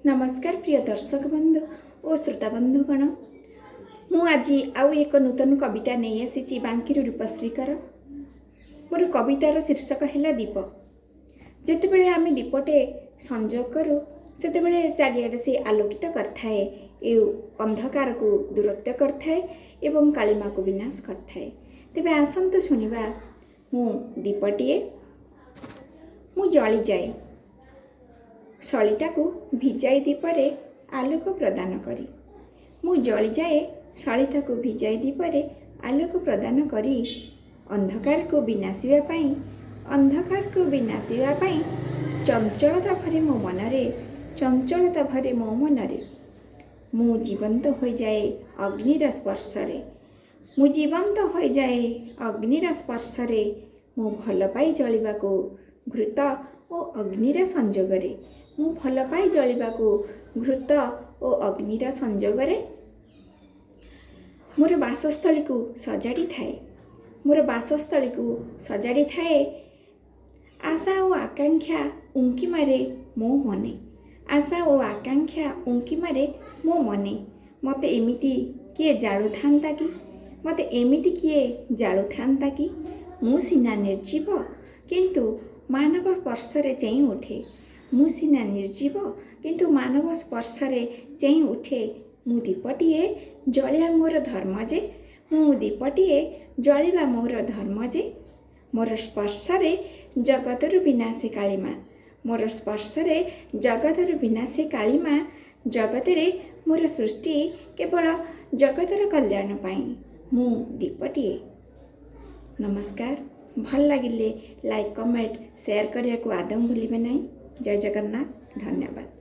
ନମସ୍କାର ପ୍ରିୟ ଦର୍ଶକ ବନ୍ଧୁ ଓ ଶ୍ରୋତା ବନ୍ଧୁଗଣ। ମୁଁ ଆଜି ଆଉ ଏକ ନୂତନ କବିତା ନେଇ ଆସିଛି ବାଙ୍କିରୁ ରୂପଶ୍ରୀକର। ମୋର କବିତାର ଶୀର୍ଷକ ହେଲା ଦୀପ। ଯେତେବେଳେ ଆମେ ଦୀପଟେ ସଂଯୋଗ କରୁ, ସେତେବେଳେ ଚାରିଆଡ଼େ ସେ ଆଲୋକିତ କରିଥାଏ, ଏ ଅନ୍ଧକାରକୁ ଦୂରତ୍ୱ କରିଥାଏ ଏବଂ କାଳିମାକୁ ବିନାଶ କରିଥାଏ। ତେବେ ଆସନ୍ତୁ ଶୁଣିବା ମୁଁ ଦୀପଟିଏ। ମୁଁ ଜଳିଯାଏ ସଳିତାକୁ ଭିଜାଇ ଦୀପରେ ଆଲୋକ ପ୍ରଦାନ କରି। ମୁଁ ଜଳିଯାଏ ସଳିତାକୁ ଭିଜାଇ ଦୀପରେ ଆଲୋକ ପ୍ରଦାନ କରି, ଅନ୍ଧକାରକୁ ବିନାଶିବା ପାଇଁ, ଅନ୍ଧକାରକୁ ବିନାଶିବା ପାଇଁ ଚଞ୍ଚଳତା ଭରେ ମୋ ମନରେ, ଚଞ୍ଚଳତା ଭରେ ମୋ ମନରେ। ମୁଁ ଜୀବନ୍ତ ହୋଇଯାଏ ଅଗ୍ନିର ସ୍ପର୍ଶରେ, ମୁଁ ଜୀବନ୍ତ ହୋଇଯାଏ ଅଗ୍ନିର ସ୍ପର୍ଶରେ। ମୁଁ ଭଲ ପାଇ ଜଳିବାକୁ ଘୃତ ଓ ଅଗ୍ନିର ସଂଯୋଗରେ। ମୁଁ ଭଲ ପାଇ ଜଳିବାକୁ ଘୃତ ଓ ଅଗ୍ନିର ସଂଯୋଗରେ। ମୋର ବାସସ୍ଥଳୀକୁ ସଜାଡ଼ି ଥାଏ, ମୋର ବାସସ୍ଥଳୀକୁ ସଜାଡ଼ି ଥାଏ। ଆଶା ଓ ଆକାଂକ୍ଷା ଉଙ୍କି ମାରେ ମୋ ମନେ, ଆଶା ଓ ଆକାଂକ୍ଷା ଉଙ୍କି ମାରେ ମୋ ମନେ। ମୋତେ ଏମିତି କିଏ ଜାଳୁଥାନ୍ତା କି? ମୋତେ ଏମିତି କିଏ ଜାଳୁଥାନ୍ତା କି? ମୁଁ ସିନା ନିର୍ଜୀବ, କିନ୍ତୁ ମାନବ ସ୍ପର୍ଶରେ ଚେଇଁ ଉଠେ। ମୁଁ ସିନା ନିର୍ଜୀବ, କିନ୍ତୁ ମାନବ ସ୍ପର୍ଶରେ ଚେଇଁ ଉଠେ। ମୁଁ ଦୀପଟିଏ, ଜଳିବା ମୋର ଧର୍ମ ଯେ। ମୁଁ ଦୀପଟିଏ, ଜଳିବା ମୋର ଧର୍ମ ଯେ। ମୋର ସ୍ପର୍ଶରେ ଜଗତରୁ ବିନାଶେ କାଳିମା, ମୋର ସ୍ପର୍ଶରେ ଜଗତରୁ ବିନାଶେ କାଳିମା। ଜଗତରେ ମୋର ସୃଷ୍ଟି କେବଳ ଜଗତର କଲ୍ୟାଣ ପାଇଁ। ମୁଁ ଦୀପଟିଏ। ନମସ୍କାର। ଭଲ ଲାଗିଲେ ଲାଇକ୍, କମେଣ୍ଟ, ସେୟାର କରିବାକୁ ଆଦୌ ଭୁଲିବେ ନାହିଁ। ଜୟ ଜଗନ୍ନାଥ। ଧନ୍ୟବାଦ।